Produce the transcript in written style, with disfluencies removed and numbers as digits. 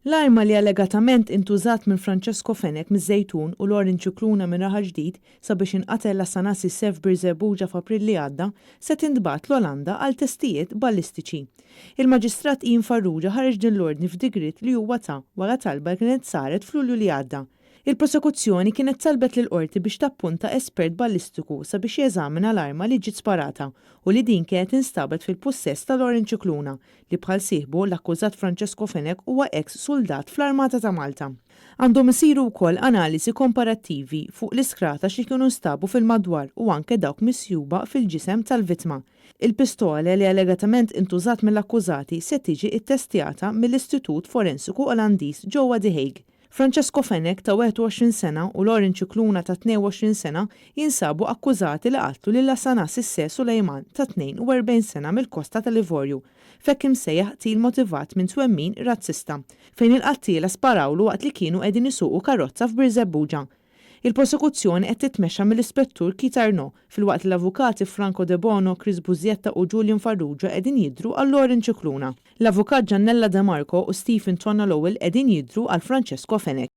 L-arma li allegatament intużat minn Francesco Fenech miż-Żejtun u Lauren Scicluna minn Raħal Ġdid sabiex inqatel Lassana Cissé f'Birżebbuġa f'April li għadda se tintbagħat l-Olanda għal testijiet ballistiċi. Il-Maġistrat Ian Farrugia ħareġ din l-ordni f'digriet li huwa ta wara talba li kienet saret f'Lulju li għadda. Il-prosekuzzjoni kienet talbet lill-Qorti biex tappunta espert ballistiku sabiex jeżamina l-arma li ġiet sparata u li din kienet instabet fil-pussess ta' Lauren Scicluna li bħal sieħbu, l-akkużat Francesco Fenech huwa eks suldat fl-Armata ta' Malta. Għandhom isiru wkoll analiżi komparattivi fuq l-iskratax li kienu nstabu fil-madwar u anke dawk misjuba fil-ġisem tal-vittma. Il-pistole li allegatament intużat mill-akkużati se tiġi ttestjata mill-Istitut Forensiku Olandiż ġewwa The Hague. Francesco Fenech ta' 21 sena u Lauren Scicluna ta' 22 sena jinsabu akkużati li qatlu lil Lassana Cissé Suleiman ta' 42 sena mill-Kosta tal-Ivorju f'hekk imsejjaħ qtil motivat minn twemmin razzista fejn il-qattiela sparawlu waqt li kienu qegħdin isuqu karozza f'Birżebbuġa. Il-prosekuzzjoni qed titmexxa mill-Ispettur Keith Arnaud filwaqt li l-avukati Franco Debono, Chris Busietta u Julian Farrugia qegħdin jidhru għal Lauren Scicluna. L-Avukat Giannella De Marco u Stephen Tonna Lowell qegħdin jidhru għal Francesco Fenech.